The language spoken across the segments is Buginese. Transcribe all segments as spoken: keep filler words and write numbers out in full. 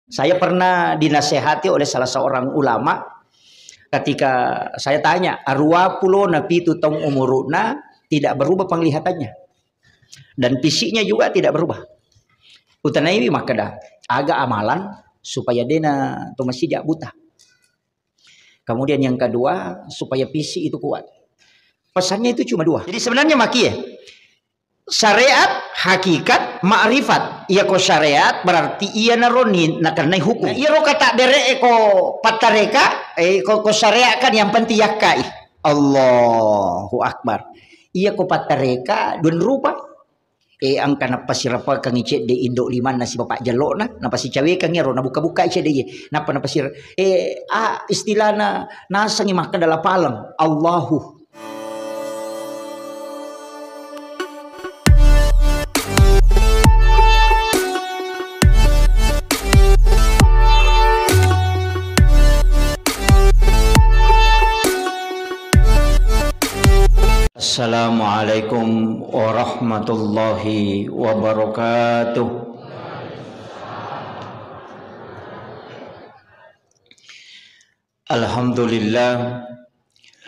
Saya pernah dinasehati oleh salah seorang ulama, ketika saya tanya, "Aruwa pulo na pitu taung umuru'na, tidak berubah penglihatannya. Dan fisiknya juga tidak berubah." Utanaiwi makkeda, "Aga amalan supaya de'na to masija buta?" Kemudian yang kedua, supaya fisik itu kuat. Pesannya itu cuma dua. Jadi sebenarnya makie, syariat, hakikat, ma'rifat. Iya ko syariat berarti iya naroni nakennai hukum. Nah, iya ro kata bere ko pattareka, eh, ko, ko syariat kan yang penting yakkai. Allahu Akbar. Iya ko pattareka dua rupa. Eh, engka napasirapakengngi cedde indo limanna sibawa jello'na, napasicawekengngi ro, nabuka-bukai cedde iye, nappa napasir-, eh, ah, istilahna nasengngi makkeda lapaleng, Allahu. Assalamualaikum warahmatullahi wabarakatuh. Alhamdulillah.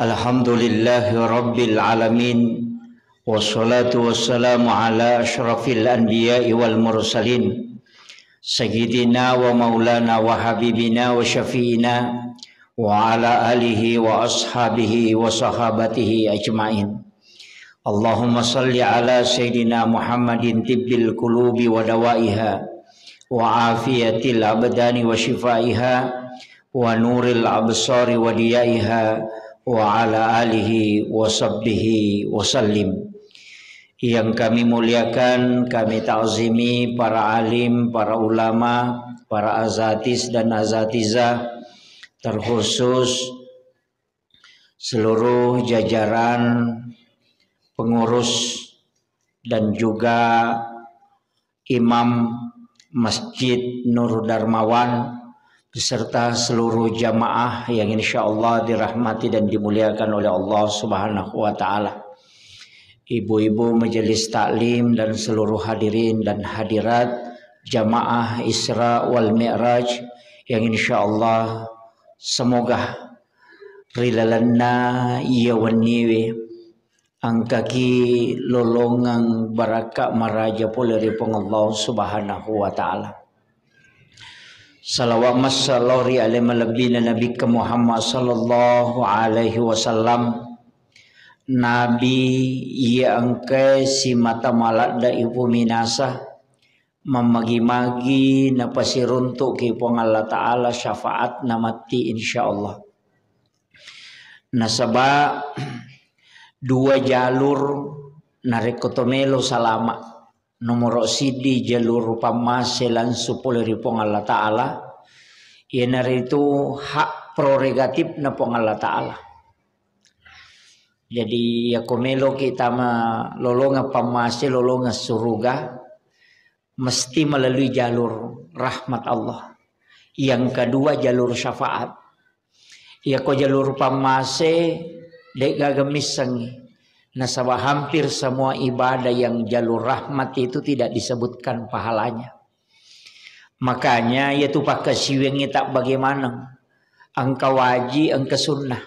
Alhamdulillahi rabbil alamin. Wassalatu wassalamu ala asyrafil anbiya'i wal mursalin. Sayyidina wa maulana wa habibina wa syafi'ina wa ala alihi wa ashabihi wa sahabatihi ajma'in. Allahumma salli ala Sayyidina Muhammadin tibbil qulubi wa dawaiha, wa afiyatil abdani wa shifaiha, wa nuril absari wa diyaiha, wa ala alihi wa sahbihi wa sallim. Yang kami muliakan, kami ta'zimi para alim, para ulama, para azatis dan azatizah, terkhusus seluruh jajaran pengurus dan juga Imam Masjid Nur Darmawan beserta seluruh jamaah yang insya Allah dirahmati dan dimuliakan oleh Allah Subhanahu wa Ta'ala. Ibu-ibu majelis taklim dan seluruh hadirin dan hadirat jamaah Isra wal Mi'raj yang insya Allah semoga ri lalenna iya wenniwe engkaki lolongeng barakka maraja pole ri Puang Allah Subhanahu wa Ta'ala. Salawat massalawat ri ale malebbina Nabikka Muhammad sallallahu alaihi wasallam. Nabi iya engkae simata maladde ipuminasa, mammagi-magi napasiruntu'ki Puang Allah Ta'ala syafaatna matti, insya Allah. Nasaba dua jalur narekko to melo salama. Nomoro siddi jalur pammase langsung pole ri Puang Allah Ta'ala, iyanaritu hak prerogatifna Puang Allah Ta'ala. Jadi, yako meloki tama lolongeng pammase, lolongeng suruga, mesti melalui jalur rahmat Allah. Yang kedua, jalur syafaat. Yako jalur pammase, de'gaga missengngi. Nasaba hampir semua ibadah yang jalur rahmat itu tidak disebutkan pahalanya. Makanya, yatu pakkasiwiangngi tabbage maneng. Engka wajib, engka sunnah.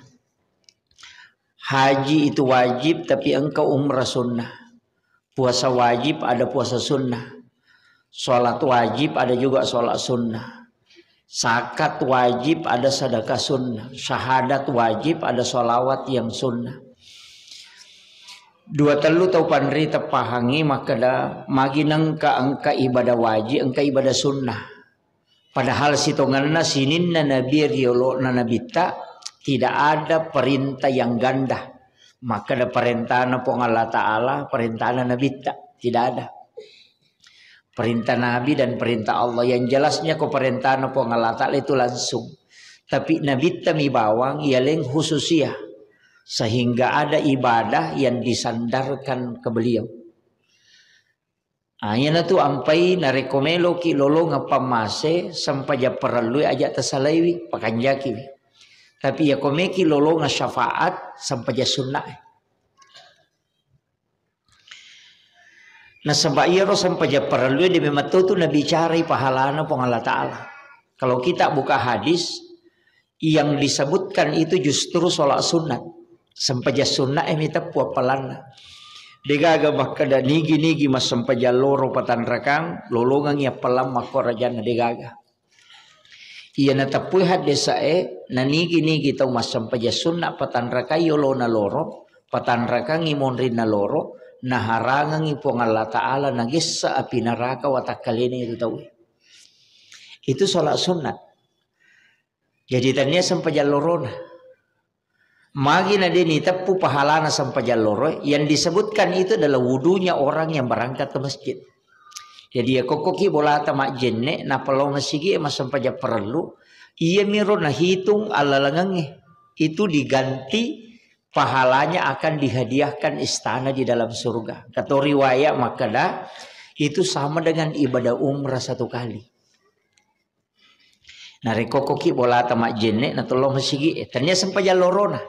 Haji itu wajib, tapi engka umrah sunnah. Puasa wajib, ada puasa sunnah. Sholat wajib, ada juga sholat sunnah. Zakat wajib, ada sedekah sunnah. Syahadat wajib, ada sholawat yang sunnah. Dua tellu tau panrita pahangi makkeda, magi nengka engka ibadah wajib, engka ibadah sunnah. Padahal sitongenna sininna nabi riolo'na nabitta, tidak ada perintah yang ganda. Makkeda perintahna Puang Allah Ta'ala, perintahna nabitta, tidak ada. Perintah Nabi dan perintah Allah. Yang jelasnya ko perintahna Puang Allah Ta'ala itu langsung. Tapi nabitta mi bawang, yaleng khususia. Sehingga ada ibadah yang disandarkan ke beliau. Ah, iyanatu ampai narekko meloki lolongeng pammase, sempajang parellue aja tasalaiwi, pakanjakiwi. Tapi yako meki lolongeng syafaat, sempajang sunnae. Nasaba iyaro sempajang parellue de memang totu nabicarai pahalana Puang Allah Ta'ala. Kalau kita buka hadis, yang disebutkan itu justru sholat sunat. Sempajang sunat e miteppu appalanna. Degaga makkeda nigi-nigi massempajang loro patanrakang, lolongangi appalang makkorajanna, degaga. Iya nateppui haddesae, nanigi-nigi tau massempajang sunna patanrakai yolona loro, patanrakangi monrinna loro, naharangangi Puang Allah Ta'ala, nagessa api naraka watakkalena itu tau. Itu sholat sunat. Jadi tania sempajang lorona. Magi na de niteppu pahalana sempajang loro, yang disebutkan itu adalah wudunya orang yang berangkat ke masjid. Jadi ya kokkoki bolata majjenne, nappa lao masigi e massempajang parellu, iya miro nahitung allalengengnge. Itu diganti pahalanya akan dihadiahkan istana di dalam surga. Kato riwayat makkeda, itu sama dengan ibadah umrah satu kali. Narekko koki bolata majjenne, na tollo masigi e. Tania sempajang lorona.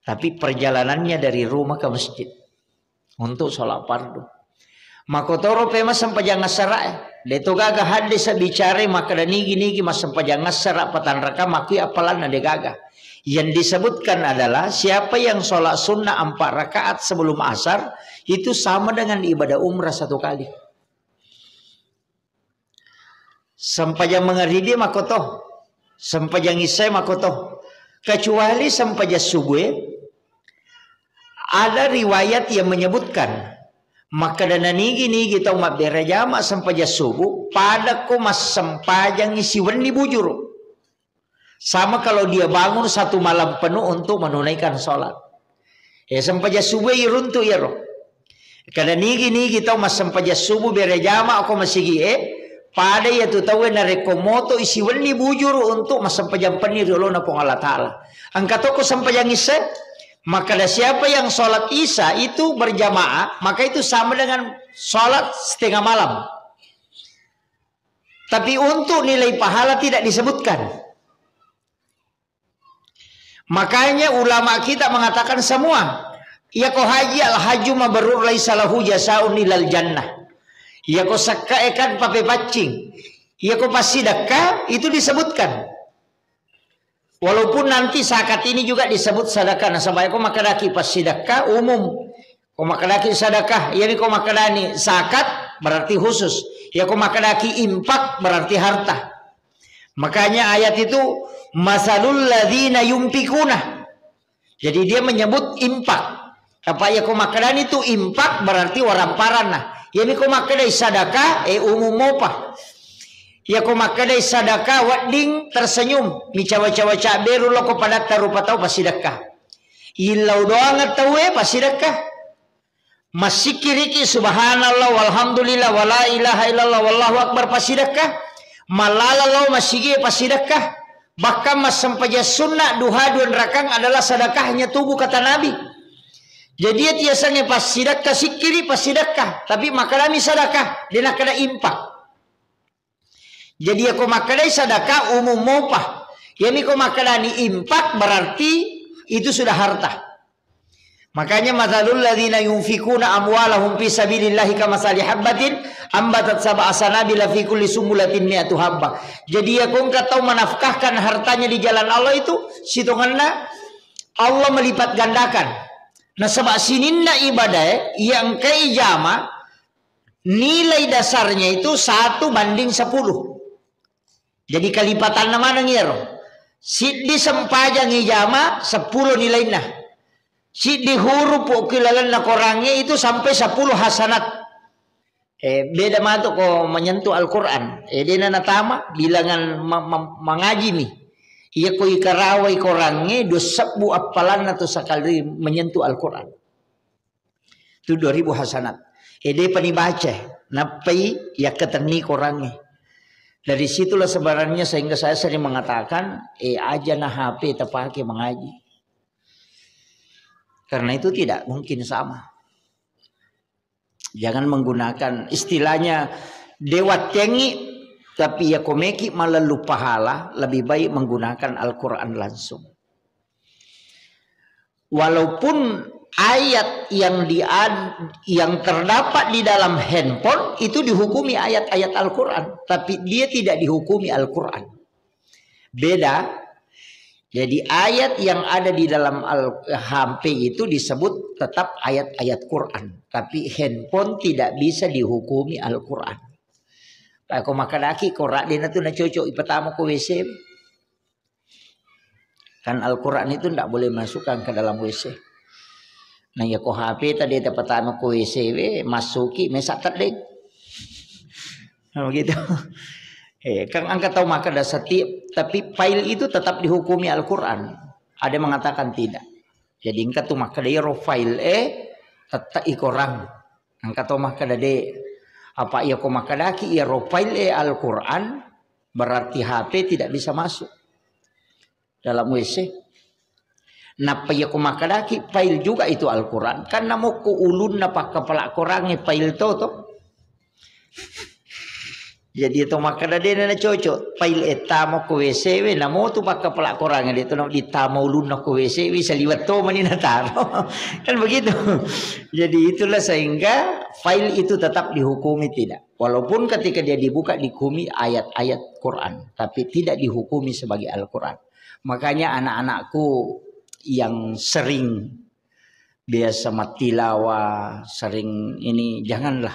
Tapi perjalanannya dari rumah ke masjid untuk sholat fardu. Makotoro pema sempajang assara e. De to gaga hadis bicara makkeda nigi-nigi massempajang assara patanraka makui appalanna, de gaga. Yang disebutkan adalah siapa yang sholat sunnah empat rakaat sebelum asar, itu sama dengan ibadah umrah satu kali. Sempajang mangaribi makoto, sempajang isya makoto. Kecuali sempajang subuh, ada riwayat yang menyebutkan, makkeda nanigi-nigi tau mabbere jama sempajang subuh, padako massempajangi siwenni bujuru. Sama kalau dia bangun satu malam penuh untuk menunaikan sholat. Ya, sempajang subuh iruntu iyaro. Kada nigi-nigi tau massempajang subuh bere jama ko masigi e, pada iya tu tau narekko moto isi wenni bujuru untuk massempajang penni ri olona Puang Allah Ta'ala. Engka toko sempajang isya, maka ada siapa yang sholat isya itu berjamaah, maka itu sama dengan sholat setengah malam. Tapi untuk nilai pahala tidak disebutkan. Makanya ulama kita mengatakan semua, iya ko haji al haju mabrur laisa lahu jasaun ilal jannah. Iya ko sakka e kan papepaccing. Iya ko passidekka itu disebutkan. Walaupun nanti zakat ini juga disebut sedekah, nasaba ko makkedaki passidekka umum. Ko makkedaki sedekah, iyami ko makkedani zakat berarti khusus. Ya ko makkedaki infak berarti harta. Makanya ayat itu, "Masalul ladzina yunfikuna." Jadi dia menyebut infak. Apa ya ko makkedani tu infak berarti waramparanna. Iyami ko makkedai sedekah, eh, umum mopa. Ya ko makkedai sedekah wedding tersenyum, micawa-cawa cabberu loko padatta rupa tau passidekka. Illau doang tauwe passidekka. Massikkiriki subhanallah walhamdulillah wala ilaha illallah wallahu akbar passidekka. Mallala lao masigi passidekka. Bahkan massempajang sunna duha dua rakang adalah sedekahnya tubuh kata Nabi. Jadi ya tiasange passidekka sikkiri passidekka, tapi makkedami sedekah, de nakkeda infak. Jadi ya ko makkedai sedekah umum mopa. Iyami ko makkedani infak berarti itu sudah harta. Makanya masalul ladzina yunfikuna amwalahum fi sabilillahi kamasali habbatin ambatat sab'a sanabila fi kulli sumbulatin mi'atu habbah. Jadi ya ko engka tau menafkahkan hartanya di jalan Allah itu sitongenna Allah melipat gandakan. Nasaba sininna ibadah e, iya engkai jama, nilai dasarnya itu satu banding sepuluh. Jadi kalipatanna maneng iyaro. Siddi sempajang ijama, sepuluh nilainna. Siddi huruf ko ilalenna Korangnge itu sampai sepuluh hasanat. Eh, beda matu ko menyentuh Al-Quran. Eh, dena natama bilangan ma-, ma-, mangajimi. Iya ko ikarawai Korangnge, dua sebbu appalanna tu sekali menyentuh Al-Quran. Itu dua ribu hasanat. Eh, depa nibaca, nappai yakkatenni Korangnge. Dari situlah sebenarnya sehingga saya sering mengatakan, eh, aja na H P tapake mengaji. Karena itu tidak mungkin sama. Jangan menggunakan istilahnya dewa tengi, tapi ya komeki malallu pahala, lebih baik menggunakan Al-Quran langsung. Walaupun ayat yang di-, yang terdapat di dalam handphone itu dihukumi ayat-ayat Al-Quran, tapi dia tidak dihukumi Al-Quran. Beda. Jadi ayat yang ada di dalam Al-, H P itu disebut tetap ayat-ayat Quran, tapi handphone tidak bisa dihukumi Al-Quran. Ko makkadaki Quran, de' natu nacocok ipatama ko W C. Kan Al-Quran itu ndak boleh masukkan ke dalam W C. Nah, ya ko H P tadi tapatama ko W C we, masuki mesa tedde. Nah, begitu. Eh, kan engka tau makkada setiap, tapi file itu tetap dihukumi Al-Quran. Ada yang mengatakan tidak. Jadi engka tu makkada iyaro file e tette i Quran. Engka tau makkada de'. Apa iya ko makkadaki iyaro file e Al-Quran, berarti H P tidak bisa masuk dalam W C. Nappa iya ko makkadaki file juga itu Al-Quran, kan namokko ulunna pakkapala Quran e file to to. Jadi to makkada de' na cocok, file e tama ko W C we, namo tu pakkapala Quran e, de' to na ditama ulunna ko W C we, saliwet to mani nataro. Kan begitu. Jadi itulah sehingga file itu tetap dihukumi tidak. Walaupun ketika dia dibuka dihukumi ayat-ayat Quran, tapi tidak dihukumi sebagai Al-Quran. Makanya anak-anakku yang sering biasa mattilawa, sering ini, janganlah,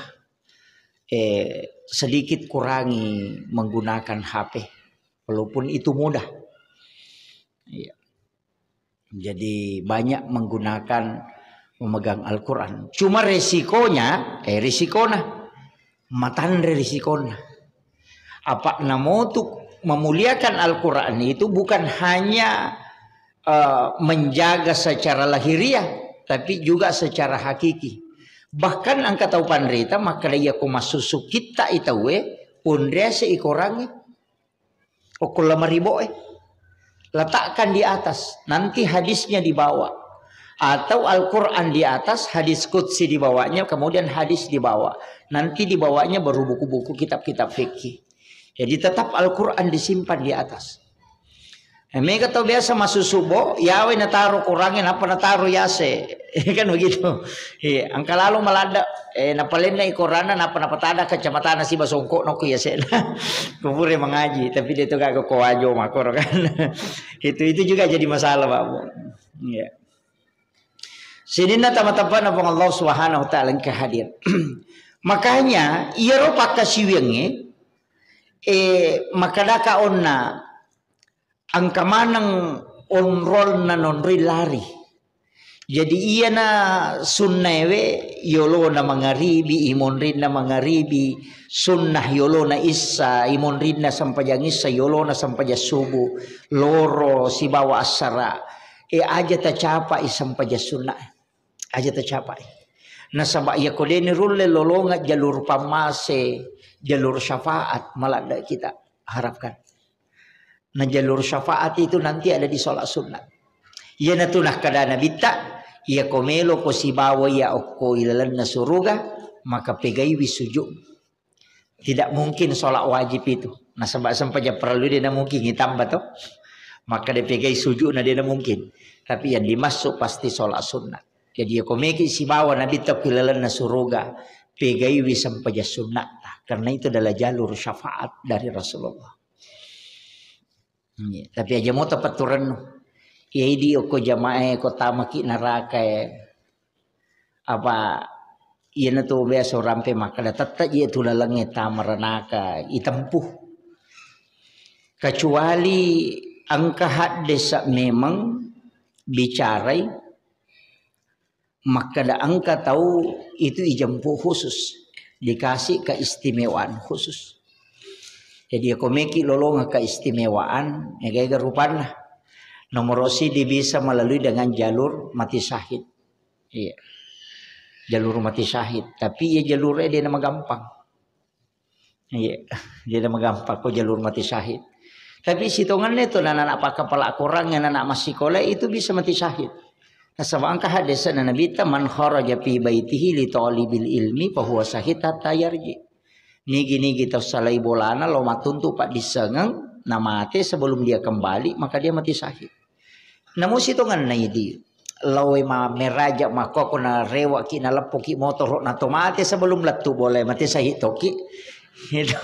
eh, sedikit kurangi menggunakan H P, walaupun itu mudah. Iya. Jadi banyak menggunakan, memegang Al-Quran. Cuma resikonya, eh, resikona, matanre resikona. Apa namotu memuliakan Al-Quran itu bukan hanya, eh, menjaga secara lahiriah, tapi juga secara hakiki. Bahkan engka tau panrita makkada iya ko massusu kitta i tauwe, onrese i korangnge. Okko lemari boe. Letakkan di atas, nanti hadisnya di bawah. Atau Al-Quran di atas, hadis qudsi di bawahnya, kemudian hadis di bawah. Nanti di bawahnya baru buku-buku, kitab-kitab fikih. Jadi tetap Al-Quran disimpan di atas. Eh, mega tau biasa masuk subuh, yawe nataro Qurangnge, napa nataro yase. Kan begitu. Iya, engka lalo maladde, eh, napalenna i Quranna, napa napatada kacamatana siba songkokna ko yasena. Ko pura mengaji, tapi de' to gaga ko wajo makkoro kan. Itu, itu juga jadi masalah, Pak Bu. Iya. Sininna tama-tamana Puang Allah Subhanahu wa Ta'ala engka hadir. Makanya, iyaro pakkasiwiangnge, eh, makkadaka onna engka maneng onrolna nonroi lari. Jadi iyana sunnaewe yolona mangaribi, imonrinna mangaribi, sunnah yolona issa, imonrinna sempajang issa, yolona sempajang subuh, loro sibawa assara. E, aja tacapai sempajang sunnah. Aja tacapai. Nasaba iya ko deni rulle lolonga jalur pammase, jalur syafaat, maladde kita harapkan. Nah, jalur syafaat itu nanti ada di sholat sunnah. Iyanatu nakkada Nabitta, iya ko melo ko sibawa iya okko ilalenna suruga, maka pegaiwi sujud. Tidak mungkin sholat wajib itu. Nasaba sempajang parellu de' na mungkin itamba to. Maka de' pegai sujud na de' na mungkin. Tapi yang dimaksud pasti sholat sunnah. Jadi iya ko meki sibawa Nabitta okko ilalenna suruga, pegaiwi sempajang sunnah. Karena itu adalah jalur syafaat dari Rasulullah. Iya, tapi aja mo tapatturennu. Iya, idi okko jamaah e, ko tamaki neraka e. Apa iyanatu biasa rampe makkada tette je tu lalengnge tama ranaka itempuh. Kecuali engka haddesa memang bicarai makkada engka tau itu ijempu khusus, dikasih keistimewaan khusus. Jadi, iya ko meki lolonga keistimewaan, ega-ega rupanna. Nomor sidi bisa melalui dengan jalur mati syahid. Iya. Jalur mati syahid. Tapi iya jalur e de' na magampang. Iya, de' na magampang ko jalur mati syahid. Tapi sitongenna itu anak-anak pakkapala Quran, anak-anak massikola itu bisa mati syahid. Nasaba engka hadisna Nabitta, "Man kharaja fi baitihi li talibil ilmi fahuwa syahid hatta yarji." Nigi-nigi tau salai bolana lao mattuntu paddissengeng, namate sebelum dia kembali, maka dia mati syahid. Namu sitongenna idi, lao e ma-, meraja makko, ko narewaki, naleppoki motoro, na to mate sebelum lettu bola, mate sahit toki. Itu,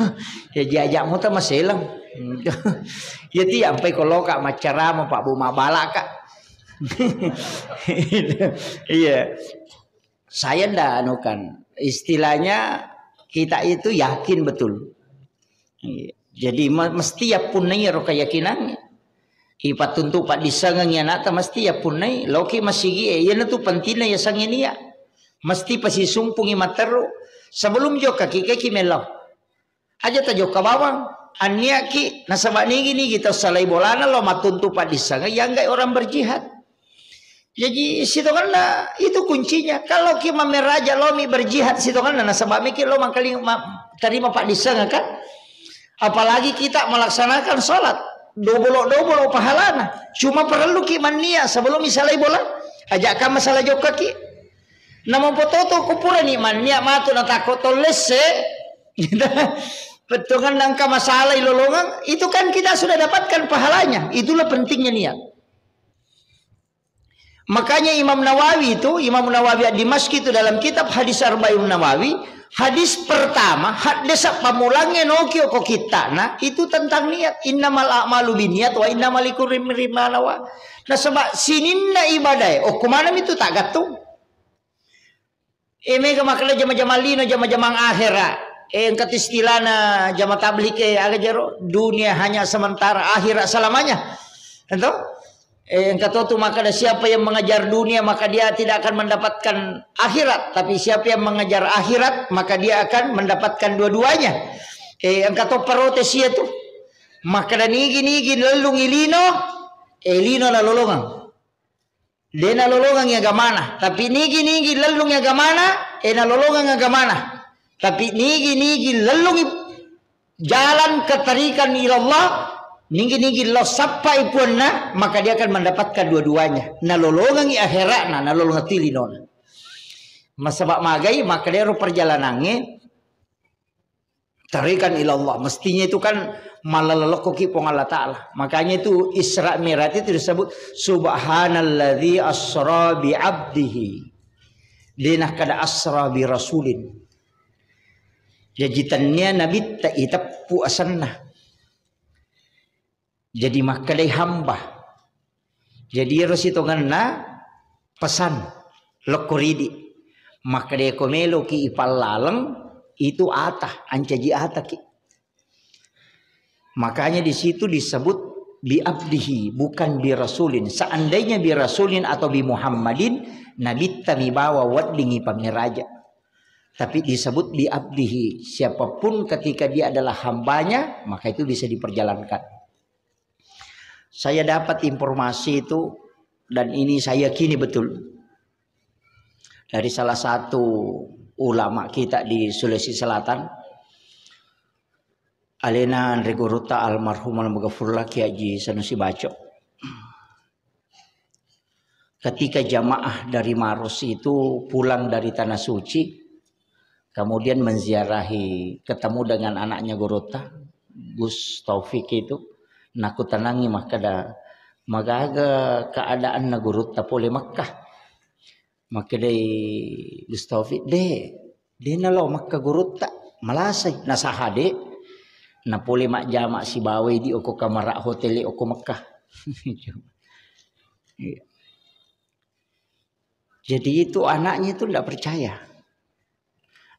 ya, jaja muta maselang. Ya, tiap sampai koloka maccarama, Pak Bu, mabalaka. Iya. Saya ndak anu kan, istilahnya kita itu yakin betul. Iya. Jadi me-, mesti yappunnai ro keyakinan. Ipattuntu paddissengeng anakta mesti yappunnai, loki masigi e, iyana tu pentingna yasengnge nia. Mesti pasisumpungi matteru. Sebelum jokka ki, keki melo. Aja tajokka bawang. Anniaki, nasaba nigi-nigi tau salai bolana lo mattuntu paddissengeng, yanggai orang berjihad. Jadi sitonganna itu kuncinya. Kalau ki mameraja lomi berjihad sitonganna, nasaba miki lo mangkali ma-, terima paddissengeng kan. Apalagi kita melaksanakan sholat, dobolo-dobolo pahalana. Cuma perlu ki mannia sebelum misalai bola. Aja ka masalah jokka ki. Namo pototo kupurani mannia matu natakko tollesse. Pettongan nangka masalah ilolongang, itu kan kita sudah dapatkan pahalanya. Itulah pentingnya niat. Makanya Imam Nawawi itu, Imam Nawawi Ad-Dimashqi itu dalam kitab Hadis Arba'in Nawawi, hadis pertama, haddesa pamulangnge noki oko kittana, itu tentang niat. Innamal a'malu binniyat wa innamal likulli imri'in ma nawa. Nasaba sininna ibadae, okko maneng itu tak gattung. Eh, mega makkeda jama-jamang lino, jama-jamang akhera. Eh, engka tu istilahna jama tablik, eh, aga jero? Dunia hanya sementara, akhirat selamanya. Ento? Eh, engka to tu makkeda, siapa yang mengejar dunia, maka dia tidak akan mendapatkan akhirat. Tapi siapa yang mengejar akhirat, maka dia akan mendapatkan dua-duanya. Eh, engka to protes iya tu. Makkeda nigi-nigi lellung ilino, eh, lino nalolongang. De nalolongangngi agamana, tapi nigi-nigi lellungngi agamana, e nalolongang agamana. Tapi nigi-nigi lellungngi jalan ketarikan ilallah, nigi-nigi lo sappai puanna, maka dia akan mendapatkan dua-duanya. Nalolongangngi akhiratna, nalolongang tu linona. Masaba magai, maka dia ro perjalanangnge, tarikan ilallah. Mestinya itu kan malalokkoki Puang Allah Ta'ala. Makanya itu Isra Mi'raj itu disebut subhanalladzi asra bi abdihi. De nakkeda asra bi rasulin. Jaji tennia nabitta iteppu asenna. Jadi makkedai hamba. Jadi ero sitongenna pesan lokko ridi. Makkedai ko meloki ipallaleng itu ata, ancaji ataki. Makanya di situ disebut bi abdihi, bukan bi rasulin. Seandainya bi rasulin atau bi Muhammadin, nabitta mi bawa weddingi pamiraja. Tapi disebut bi abdihi, siapapun ketika dia adalah hambanya, maka itu bisa diperjalankan. Saya dapat informasi itu, dan ini saya yakini betul, dari salah satu ulama kita di Sulawesi Selatan, alena anre gurutta almarhum almaghfurlah Kiai Haji Sanusi Baco. Ketika jamaah dari Maros itu pulang dari Tanah Suci, kemudian menziarahi, ketemu dengan anaknya gurutta, Gus Taufik itu, nakutanangi makkeda, "Magaga keadaanna gurutta pole Mekkah?" Makkedai Gus Taufik, "De, de nalo Mekkah gurutta, malasai, nasaha de, napole majjama sibawai di oko kamara hotel oko Mekkah." Iya. Jadi itu anaknya itu ndak percaya.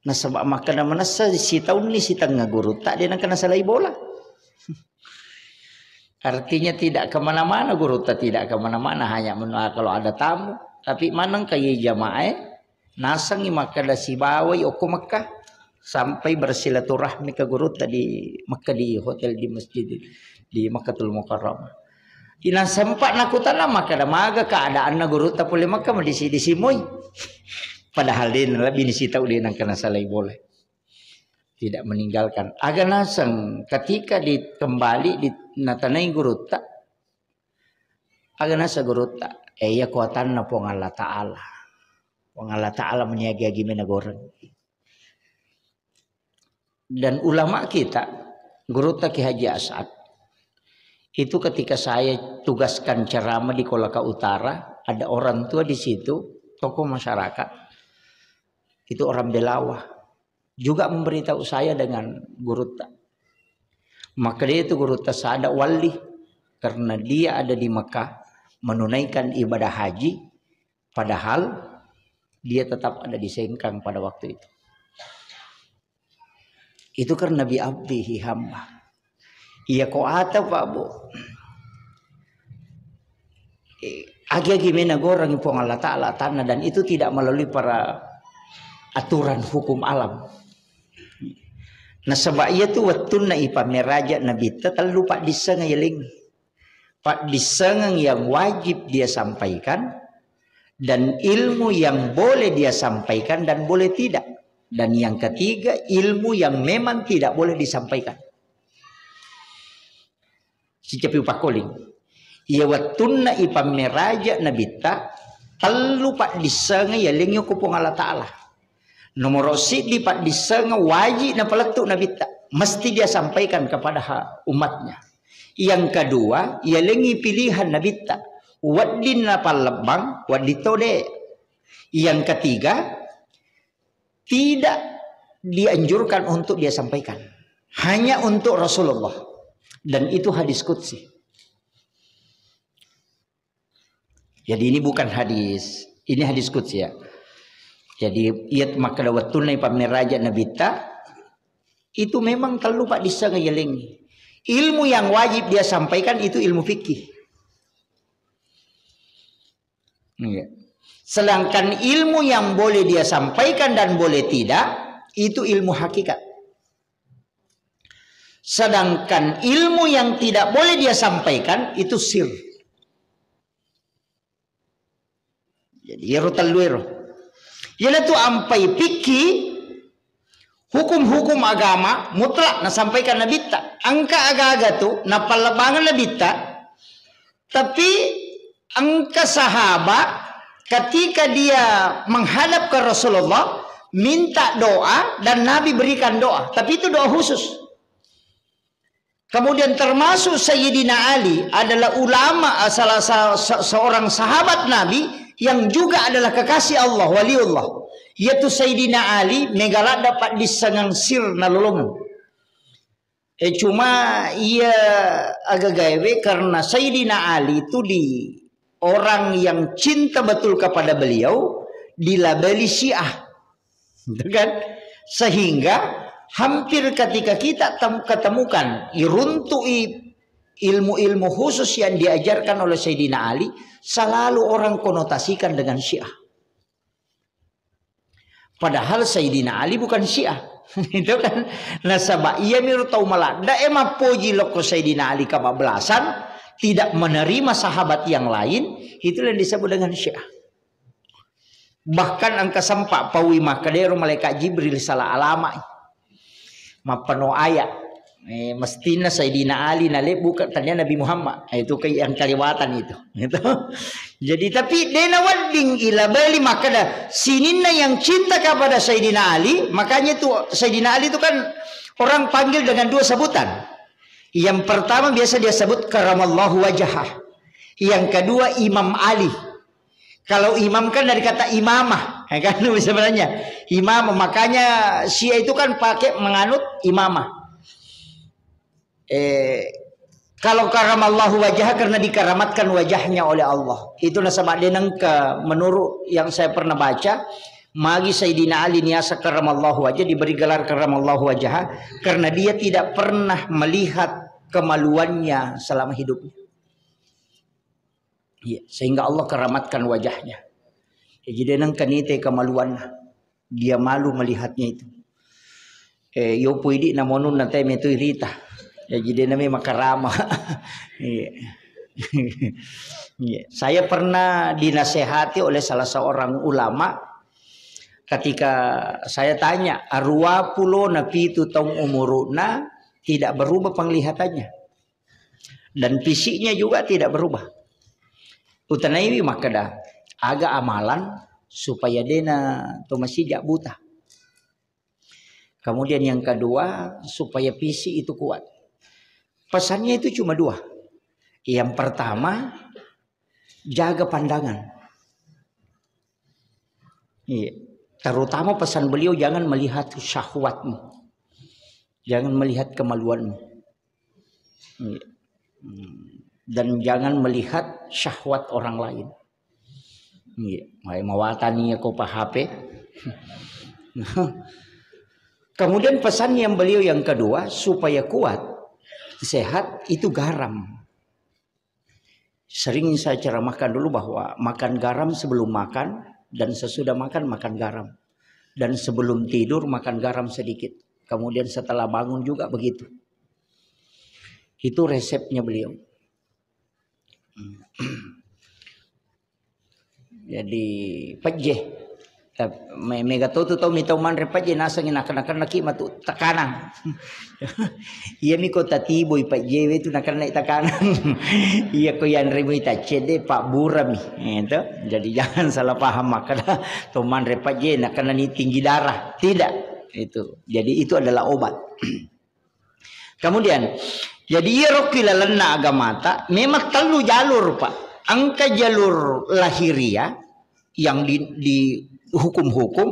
Nasaba makkeda manessa sitaunni sitengnga gurutta, de nengka nasalai bola. Artinya tidak kemana-mana gurutta, tidak kemana-mana, hanya menua kalau ada tamu. Tapi maneng kaye jamaah, nasengi makkeda sibawai okko Mekkah. Sampai bersilaturahmi ke gurutta di Mekkah, di hotel, di masjid, di Makkatul Mukarramah. Inang sempat nakutana, makkeda maga keadaanna gurutta pole Mekkah, madisi-disi moi. Padahal de lebih nisi tau de nengka nasalai bola. Tidak meninggalkan. Aga naseng ketika di, kembali di, natanai gurutta. Aga naseng gurutta. Eh, iya kuatanna Puang Allah Ta'ala. Puang Allah Ta'ala meniagi-agi mena goreng. Dan ulama kita, gurutta Kiai Haji As'ad, itu ketika saya tugaskan ceramah di Kolaka Utara, ada orang tua di situ, tokoh masyarakat, itu orang Belawa, juga memberitahu saya dengan gurutta. Maka dia itu guru tasada wali karena dia ada di Mekah menunaikan ibadah haji, padahal dia tetap ada di Sengkang pada waktu itu. Itu karena bi abdihi hamba. Iya ko ata Pak Bu. Eh, agi-agi mena goreng Puang Allah Ta'ala tanah dan itu tidak melalui para aturan hukum alam. Nasaba iya tu wettunna ipammeraja Nabitta tellu paddisseng yeleng. Paddissengeng yang wajib dia sampaikan dan ilmu yang boleh dia sampaikan dan boleh tidak. Dan yang ketiga, ilmu yang memang tidak boleh disampaikan. Sicapi upakkoling. Iya wettunna ipammeraja Nabitta, tellu paddissengeng yeleng ko Puang Allah Ta'ala. Nomoro siddi paddissengeng wajib napalettu Nabitta. Mesti dia sampaikan kepada ha-, umatnya. Yang kedua, yalengi pilihan Nabitta. Wedding napallebbang, wedding tode. Yang ketiga, tidak dianjurkan untuk dia sampaikan. Hanya untuk Rasulullah. Dan itu hadis qudsi. Jadi ini bukan hadis, ini hadis qudsi ya. Jadi iya makkeda wettunna ipammeraja Nabitta, itu memang tellu paddissengeng yalengi. Ilmu yang wajib dia sampaikan itu ilmu fikih. Iya. Sedangkan ilmu yang boleh dia sampaikan dan boleh tidak, itu ilmu hakikat. Sedangkan ilmu yang tidak boleh dia sampaikan, itu sir. Jadi, iyaro tellu ero. Iyanatu ampai fikih, hukum-hukum agama mutlak nasampaikan Nabitta. Engka aga-aga tu, napallebbangeng Nabitta, tapi engka sahabat ketika dia menghadap ke Rasulullah, minta doa dan Nabi berikan doa. Tapi itu doa khusus. Kemudian termasuk Sayyidina Ali adalah ulama, salah sa-, se-, seorang sahabat Nabi yang juga adalah kekasih Allah, waliullah. Yaitu Sayyidina Ali, mega ladda paddissengeng sir nalolongeng. Eh, cuma iya agagaewe karena Sayyidina Ali itu di orang yang cinta betul kepada beliau, dilabeli Syiah. Gitu kan? Sehingga hampir ketika kita tem-, ketemukan, iruntui ilmu-ilmu khusus yang diajarkan oleh Sayyidina Ali, selalu orang konotasikan dengan Syiah. Padahal Sayyidina Ali bukan Syiah. Itu kan. Nasaba iya miru tau maladda e mappoji lokko Sayyidina Ali kebablasan, tidak menerima sahabat yang lain, itulah yang disebut dengan Syiah. Bahkan engka sempa paui makkeda ero malaikat Jibril salah alama. Mappano ayat. Eh, mestina Sayyidina Ali nalebbu ke tania Nabi Muhammad. Eh, itu ke yang kelewatan itu. Gitu. Jadi, tapi dena wedding ilabeli makkeda sininna yang cinta kepada Sayyidina Ali, makanya itu Sayyidina Ali itu kan orang panggil dengan dua sebutan. Yang pertama biasa dia sebut karamallahu wajhah. Yang kedua Imam Ali. Kalau imam kan dari kata imamah, ya kan, sebenarnya imamah. Makanya Syiah itu kan pakai menganut imamah. Eh, kalau karamallahu wajah karena dikeramatkan wajahnya oleh Allah. Itu nasaba deneng ke menurut yang saya pernah baca, magi Sayyidina Ali niasa karamallahu wajah diberi gelar karamallahu wajah karena dia tidak pernah melihat kemaluannya selama hidupnya. Iya, sehingga Allah keramatkan wajahnya. Ya, jadi nengka nite kemaluanna. Dia malu melihatnya itu. Eh, yopo idi namonun na teme tu irita. Ya, jadi nami makarama. Iya. Iya. Saya pernah dinasehati oleh salah seorang ulama ketika saya tanya, arua pulo na pitu taung umuruna tidak berubah penglihatannya. Dan fisiknya juga tidak berubah. Utanaiwi makkeda, aga amalan supaya dena to masija buta. Kemudian yang kedua, supaya fisik itu kuat. Pesannya itu cuma dua. Yang pertama, jaga pandangan. Iya. Terutama pesan beliau, jangan melihat syahwatmu. Jangan melihat kemaluanmu. Iya. Hmm. Dan jangan melihat syahwat orang lain. Iya, mai mawatani ya ko pa H P. Kemudian pesan yang beliau yang kedua, supaya kuat, sehat, itu garam. Sering saya ceramahkan dulu bahwa makan garam sebelum makan dan sesudah makan, makan garam. Dan sebelum tidur, makan garam sedikit. Kemudian setelah bangun juga begitu. Itu resepnya beliau. Jadi, pejje. Tap-, me-, mega to tu tau mi tau manre pejje, nasengi nakenna-kennaki matu tekanan. Iya mi ko tatiboi pejje we tu nakenna tekanan. Iya ko yanre mui taccedde, pabburami. Eh, to. Jadi, jangan salah paham makkeda to manre pejje nakenna ni tinggi darah. Tidak. Itu. Jadi, itu adalah obat. Kemudian, jadi iyaro ki lalenna agamata memang tellu jalur, Pak. Engka jalur lahiriah yang di, di hukum-hukum,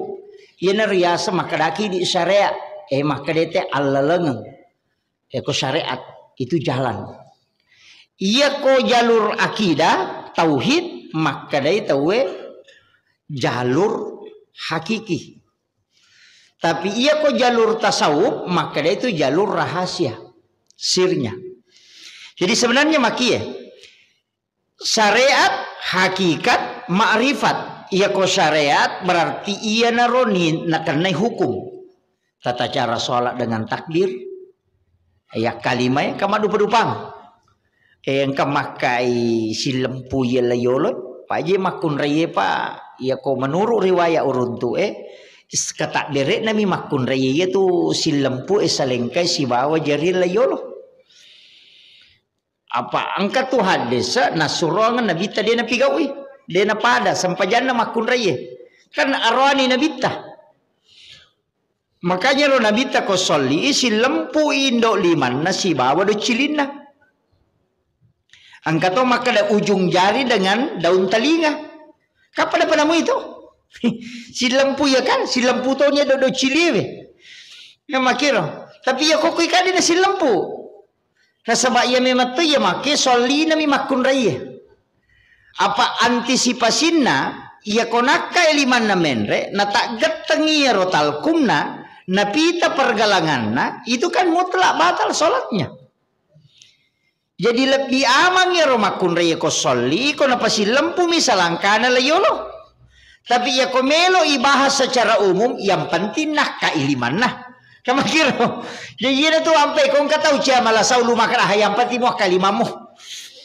iyana riaseng makkedaki di syariat, eh, makkedete allalengeng. Eh, ko syariat itu jalan. Iya ko jalur akidah, tauhid, makkedai tauwe jalur hakiki. Tapi iya ko jalur tasawuf, makkeda itu jalur rahasia, sirnya. Jadi sebenarnya makie, syariat, hakikat, ma'rifat. Iya ko syariat berarti iyanaro ni nakennai hukum. Tata cara sholat dengan takbir, ya, kalimai, engka maddupa-dupang. Eh, engka makkai sillempu iya la yolo, Pak, je makkunraie, Pak. Iya ko menurut riwayat uruntu, eh, is-, katabbere'na mi makkunraie iya tu sillempu, eh, salengkai sibawa jari la yolo. Apa engka tu hadis, nasuroang Nabitta de napigaui, de napada sempajanna makkunraie. Kan aroani Nabitta. Makanya ro Nabitta ko solli, sillempu indo limanna sibawa do cilinna. Engka to makkeda ujung jari dengan daun telinga. Kapada padamu itu? Sillempu ya kan, sillempu to nia do, do ciliwe. Ya makiro. Tapi ya kokoi kade na sillempu. Nasaba iya memang to iya make sollinami makkunraie. Apa antisipasinna, iya ko nakkai limanna menre, nataggettengi iyaro talkumna, napita pergelanganna, itu kan mutlak batal sholatnya. Jadi lebbi amang iyaro makkunraie ko solli, ko napasilempumi salangkana la yolo. Tapi iya ko melo ibahas secara umum, yang penting nakkai limanna. Kamakiro. Jadi iyana tu ampe ko engka tau cia malasau lu makkeda, "Ah, yang penting muakka limammu."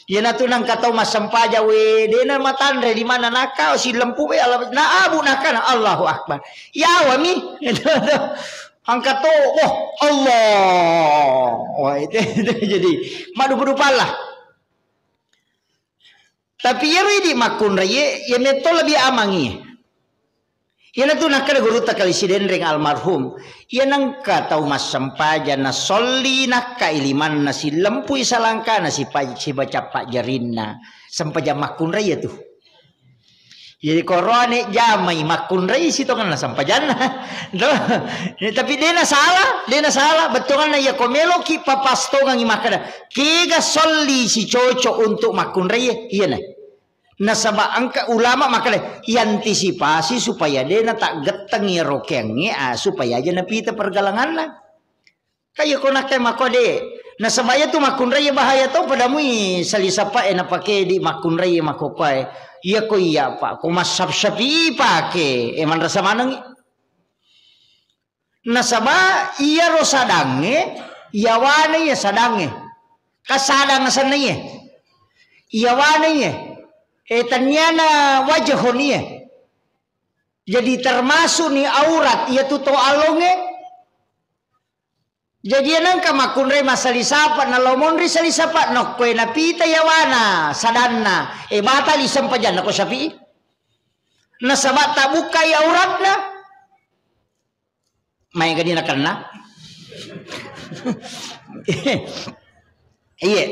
Iyana tu nangka tau massempajang, we, dena matanre limanna nakka, silempu, we, ala-, na abu nakkana, Allahu Akbar. Yawami. Engka to, oh, Allah. Wah, itu, itu jadi maddupa-dupalah. Tapi iyaro idi makkunraie, iya metto lebih amangi. Iyana tu nakkeda gurutta Kali Sidenreng almarhum, iya nengka tau massempajang na solli nakkai limanna sillempui salangkana sipa-, sibaca pajjarinna sempajang makkunrai iya tu. Jadi koroane jamai makkunrai sitongenna sempajanna. Tuh. Tapi dena salah, dena salah. Bettuanna iya ko meloki papastongangi makkeda, kega solli si cocok untuk makkunrai, iyana. Nasaba engka ulama makkeda, iantisipasi supaya dena taggettengi rokeangnge, ah, supaya aja napita pergelanganna. Kaya ko nakkai makko de. Nasaba iya tu makkunrai bahaya to, padamui sali sappa e napake di makkunrai makko kuae. Iya ko iya pa, ko massap Syafi'i pake, e manrasa manengi. Nasaba iyaro sadangnge, yawana iya sadangnge. Ka sadang asenna iya. Iyawana iya. E tanniana wajahon iya. Jadi termasuk ni aurat iya tu to alonge. Jadi, iya nengka makkunrai massali sapa, nalo monri sali sapa, nokkoe napita yawana, sadanna, e, batali sempajanna ko Syafi'i. Nasaba tabukkai auratna. Maega di nakenna. Iye.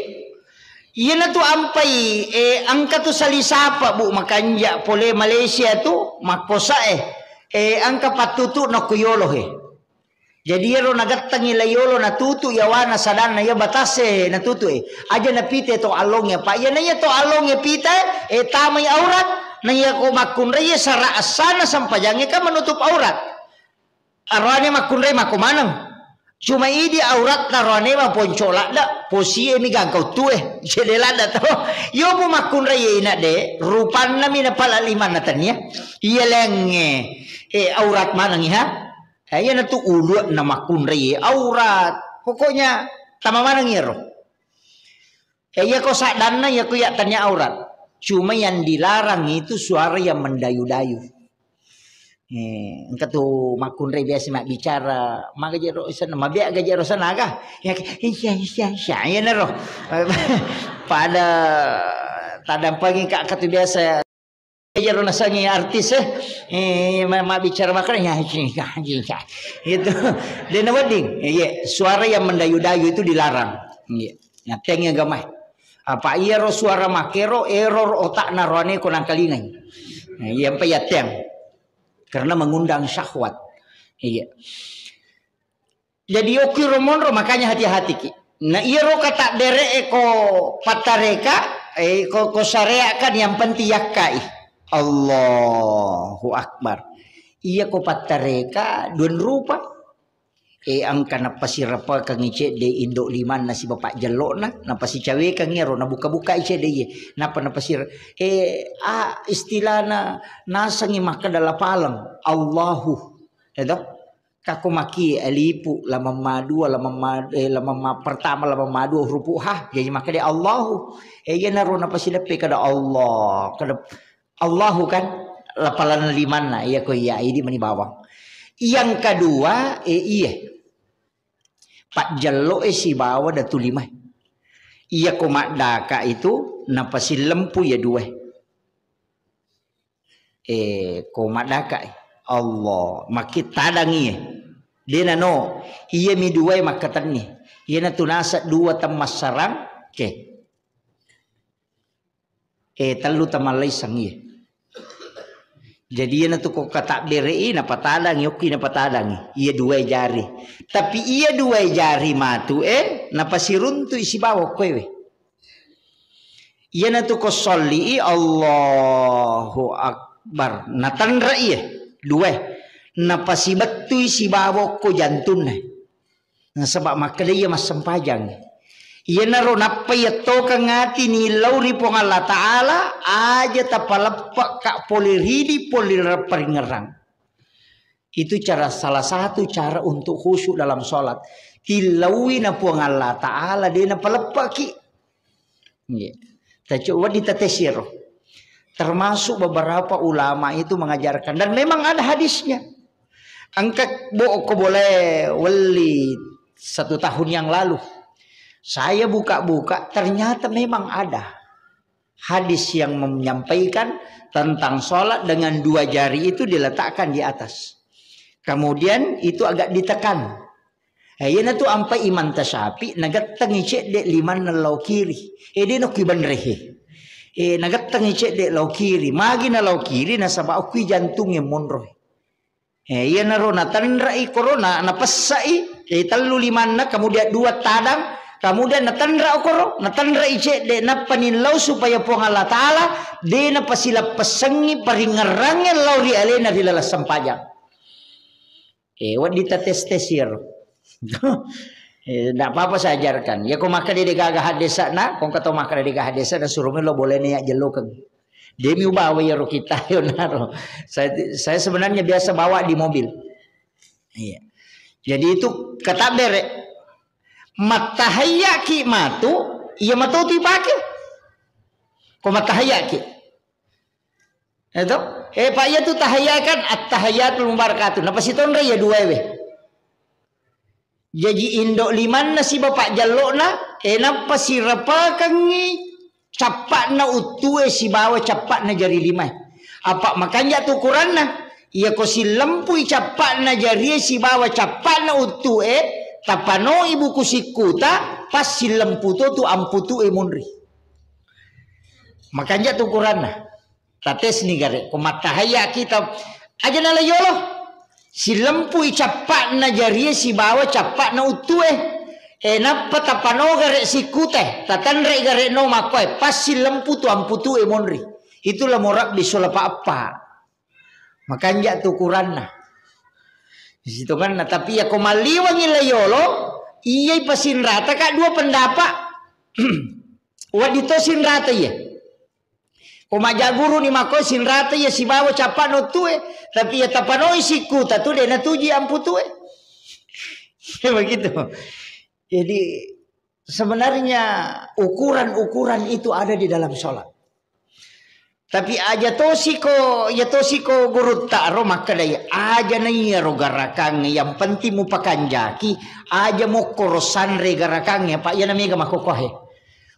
Iyana tu ampai, e, engka tu sali sapa, Bu, makanja pole Malaysia tu, makkosa e. E, engka pattutu nokko yolo he. Jadi iyaro nagettengngi la yolo natutu yawana sadanna iya batasse natutu e. Aja napite to allongnge, apa iya naiya to allongnge pita e, e tamai aurat, naiya ko makkunrai sara essana sempajangnge kan menutup aurat. Aroane makkunrai mako maneng. Cuma idi auratta roane maponco ladda, posie mi gangka uttue. Cede ladda to. Yopo makkunrai ina de, rupanna mi napala limanna tania. Iya lengnge. E aurat maneng iha. Eh, iyanatu ulu'na makkunrai aurat. Pokoknya tama maneng iyaro. Eh, iya ko saddanna, iya ko iya tania aurat. Cuma yang dilarang itu suara yang mendayu-dayu. Eh, engka tu makkunrai biasa mabbicara, maga jero sana, mabea ga jero sana aga. Ya, iya, iya, iya, iya, naro. Pada tadampangi ka, ka tu biasa. Iyaro nasengngi artis, eh. Eh, ma-, mabbicara makkeda, ya, ya, ya, ya. Gitu. De nawedding. Iya, suara yang mendayu-dayu itu dilarang. Iya. Nyatengi agama. Apa iyaro suara makero, error otakna roane ko nangkalingai. Nah, iya, empa yatteng. Karena mengundang syahwat. Iya. Jadi, okki ro monro, makanya hati-hatiki. Na iyaro katabbere'e ko pattareka, eh, ko, ko syariat kan yang penting yakkai. Allahu Akbar. Iya ko pattareka dua rupa. Eh, engka napasirapakengngi cedde indo limanna sibawa pajjello'na, napasicawekengngi iyaro, nabuka-bukai cedde iye. Napa napasir-, eh, ah, istilahna nasengngi makkeda lapaleng. Allahu. Ya toh? Kako maki alifu, lamamma dua, lamamma, eh, lamamma pertama, lamamma dua, hurufu ha. Jadi makkeda Allahu. Eh, iyanaro napasileppe kada Allah, kada Allahu kan, lapalan limanna, iya ko iya, idi mani bawang. Yang kedua, eh, iya. Pajjello e sibawa datu lima. Iya ko maddaka itu, napasilempu iya dua. Eh, ko maddaka, Allah, makkitadangi. Dena no, iya mi dua makkatenni. Iya na tunasa dua temmassarang, ke. Eh, tellu tamallaiseng iya. Jadi iya na tu ko katabbere'i, napatadangi, okki napatadangi. Iya dua jari. Tapi iya dua jari matu, eh, napasiruntui sibawa koewe. Iyanatu ko solli'i, Allahu Akbar. Natanra iya, dua. Napasibettui sibawa okko jantunna. Nasaba makkeda iya massempajang. Iyanaro nappa iya tokeng ati nillau ri Puang Allah Ta'ala, aja tapaleppe'ka pole ridi, pole paringerang. Itu cara, salah satu cara untuk khusyuk dalam sholat. Tillaui na Puang Allah Ta'ala, de napaleppaki. Nggih. Tacu-, wedding tatesiro. Termasuk beberapa ulama itu mengajarkan. Dan memang ada hadisnya. Engka bo ko boleh weli satu tahun yang lalu. Saya buka-buka, ternyata memang ada hadis yang menyampaikan tentang sholat dengan dua jari itu diletakkan di atas. Kemudian itu agak ditekan. Eh, iyanatu ampai Imam Tasyafi, nagettengi cedde limanna lao kiri. Eh, de nokki benrehe. Eh, nagettengi cedde lao kiri. Magi na lao kiri, nasaba okki jantung yang monro. Eh, iyanaro natanrai korona, napessai, eh, tellu limanna, kemudian dua tadang, kemudian natanra okoro, natanrai cedde, nappa nillau supaya Puang Allah Ta'ala de napasileppessengngi paringerrangnge lao ri alena ri laleng sempajang. Eh, wedding tates-tes iyaro. Eh, ndak apa-apa saya ajarkan. Ya, ko makkeda de gaga haddesana, ko engka tau makkeda de gaga haddesana, suruh melo boleh nih ya jelokeng. Demi ubawa iyaro kita yonaro. Saya, saya sebenarnya biasa bawa di mobil. Iya. Jadi itu kata bere. Mattahayyaki matu, iya matu tu ipake. Ko mattahayyaki. Eto? Eh, Pak, iya tu tahayya kan, at-tahayyatul mubarakatuh. Napasitonra iya dua ewe. Jaji indo limanna sibawa pajjello'na, eh, nappa sirapakengngi cappa'na uttue sibawa cappa'na jari limae. Apa makanja tu ukuranna, iya ko sillempui cappa'na jarie sibawa cappa'na uttue, tapanoi buku sikkuta, pas sillempu to tu amputue munri. Makanja tu ukuranna. Tatesni gare, ko mattahayya kita, aja nala yolo. Sillempui cappa'na jarie sibawa cappa'na uttue. E, nappa tapanogare sikkute, tatanre gare no makkoe, passillempu tu amputue monri. Itulah morabbi sulapa eppa. Makanja tu ukuranna. Sitonganna, tapi yako malliwangi layolo, iyai pasinrata ka dua pendapat. Waddi to sinrata iya. Ko majaguru ni mako sinrata iya sibawa cappa'na uttue, tapi iya tapanoi sikkuta tu de natuji amputue. Begitu. Jadi sebenarnya ukuran-ukuran itu ada di dalam sholat. Tapi aja tosiko, ya tosiko gurutta ro makkeda, aja na iya ro garakangnge, yang penting mupakanjaki, aja mokko ro sanre garakangnge, apa iya na mega makkokohe.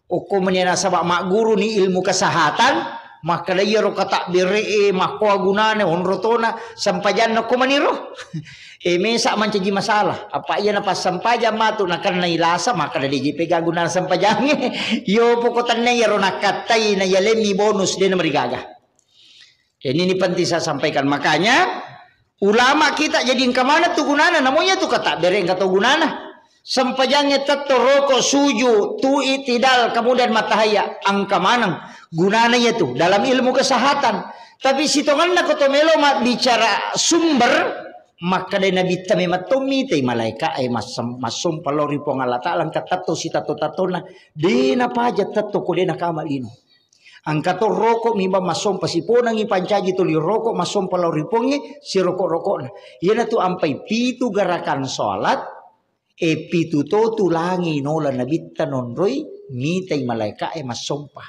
Okko meni nasaba magguru ni ilmu kesehatan, makkeda iya ro katabbere'e, makkoa gunane, onro tona, sempajanna ko maniro. E, mesa mancaji masalah. Apa iya napassempajang matu nakennai lasa, makkeda de ji pega gunana sempajangnge. Yo poko tenne iyaro nakkattai na yalemmi bonus de namarigaga. Ini, ini penting saya sampaikan. Makanya ulama kita jadi engka mana tu gunana, namonya tu kata bereng kata gunana. Sempajangnge tetto roko suju tu itidal kemudian matahaya angka maneng gunana iya tu dalam ilmu kesehatan. Tapi sitonganna ko to melo mabbicara sumber, makkeda Nabitta memang to mitai malaeka e massem-, massompa lao ri Puang Allah Taala engka tetto sitatto-tattona, de napaja tetto ko de nakama lino. Engka to roko mi bang massompa siponangi pancaji tuli roko massompa lao ri Puangnge siroko-rokona. Iyanatu ampai pitu gerakan salat, e pitu to tulangi nola Nabitta nonroi mitai malaeka e massompa.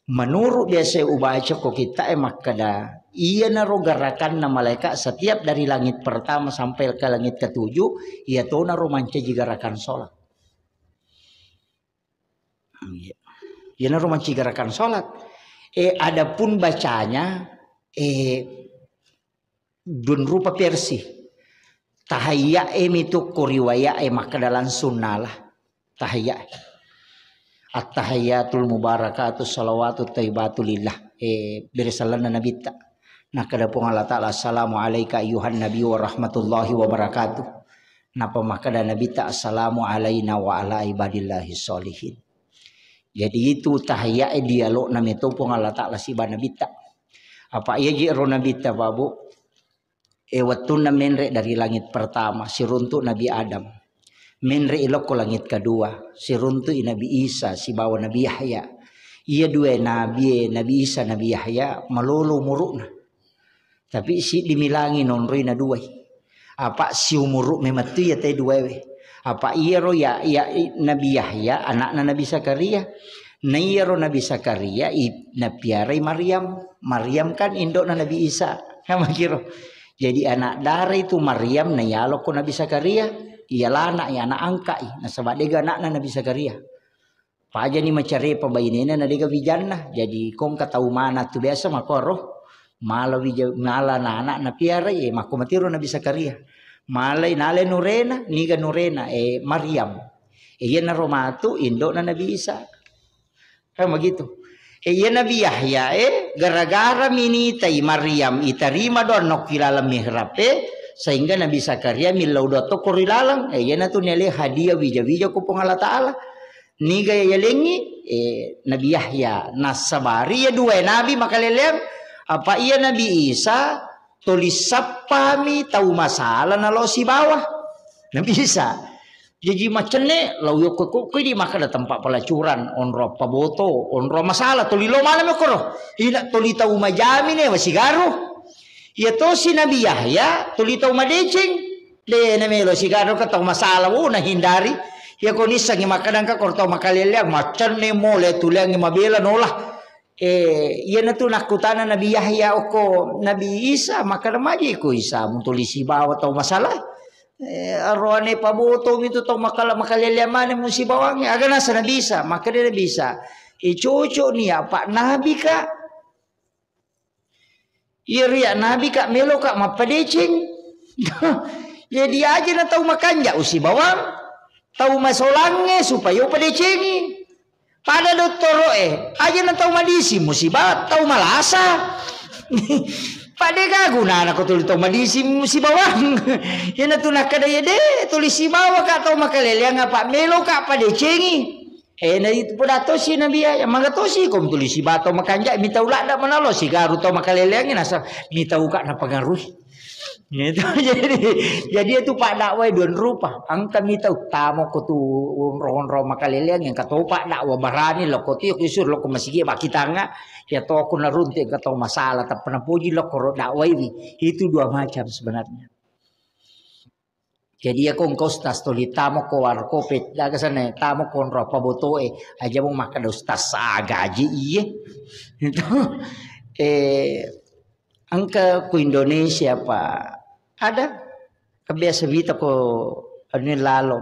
Menurut biasa ubaca ko kitta e makkeda, iyanaro gerakanna malaeka setiap dari langit pertama sampai ke langit ketujuh, iya tonaro mancaji gerakan salat. Iya. Iyanaro mancaji gerakan salat. E, adapun bacanya, e, dun rupa versi. Tahayya e mitu ko riwaya e makkeda langsung nala. Tahayya. At-tahayyatul mubarakatus salawatut thayyibatu lillah. E, bere sallanna Nabitta. Nakkeda Puang Allah Taala, "Assalamu alaika ayyuhan nabi wa rahmatullahi wa barakatuh." Napa makkeda Nabitta, "Assalamu alaina wa ala ibadillahi sholihin." Jadi itu tahayya e dialogna meto Puang Allah Taala siba Nabitta. Apa iya ji ro Nabitta, Pak Bu? E, wettunna menre dari langit pertama, siruntu Nabi Adam. Menre ilokko langit kedua, siruntu i Nabi Isa sibawa Nabi Yahya. Iya dua nabi e, Nabi Isa, Nabi Yahya, malolo umurukna. Tapi siddi milangi nonroi na duai. Apa siumuru memettu iya te duae. Apa iyaro ya, ya, i, Nabi Yahya, anakna Nabi Zakaria. Na iyaro Nabi Zakaria, i, napiarai Maryam. Maryam kan indokna Nabi Isa. Kan makiro. Jadi anak dara itu Maryam na yalokko Nabi Zakaria. Iya lana, iya anak angka i. Nasaba dega anakna Nabi Zakaria. Pajani macarepa bainena na dega wijanna. Jadi kongka tau mana tu biasa makoro. Mala wija-, mala na anak na piara, e, makko matiro Nabi Zakaria. Malai nale nurena, niga nurena, e, Maryam. E, iyanaro matu indokna Nabi Isa. Kan begitu. E, iya Nabi Yahya, e, gara-gara minitai Maryam, itarima doa nokki laleng mihrab, e, sehingga Nabi Zakaria millau doa tokko ri laleng. E, iyanatu niale hadiah wija-wija ko Puang Allah Taala. Niga yalengngi, eh, Nabi Yahya. Nassabari iya duae nabi makaleleang, apa iya Nabi Isa tuli sappami tau masala nalo sibawa. Nabi Isa. Jaji macenne, lau yokko ko, ko di makkeda tempat pelacuran, onro paboto, onro masala, tuli lo mana mekoro. Ina tuli tau majami ne, wasigaru. Iya tosi Nabi Yahya, tuli tau madeceng. De namelo sigaru ka tau masala, wo nahindari. Iya ko nissengi makkadang ka koro tau makaleleang, macenne mo le tuleangi mabela nola. Eh, iyanatu nakkutana Nabi Yahya okko Nabi Isa, makkada maji ko Isa, mutuli sibawa tau masala. Eh, aroane paboto mitu tau makala-, makaleleang mane musibawangnge. Aga nasa Nabi Isa, makkada Nabi Isa, eh, cocok ni apa Nabi ka. Iya riya Nabi ka melo ka mappadeceng. Jadi aja na tau makanja usibawang, tau masolangnge supaya upadecengi. Pada dottoro e, aja na tau madisi musiba, tau malasa. Pada gagu nana ko tuli to madisi sibawang. Iyana tu nakkeda iya de tuli sibawa ka tau makaleleang apa melo ka padecengi. Eh, na itu poda tosi Nabi ya, yang mangga tosi kom tuli sibawa tau makanja, mitau ladda manalo sigaru tau makaleleangi nasa mitau ka napengaruhi. Gitu. Jadi, jadi itu pak dakwah dua rupa. Angka mitau tamo ko tu onro-onro makaleleang yang katopa dakwah barani lo ko tio kusur lo ko masigi bakitanga ya to ko narunti engka tau masalah tapi napoji lo ko ro dakwah ini. Itu dua macam sebenarnya. Jadi ya ko engka ustaz tuli tamo ko warkope daga sana tamo ko onro apa botoe aja mau makan ustaz agaji iye. Itu eh Engka ku Indonesia, Pak, ada kebiasa wita ko anu lalo.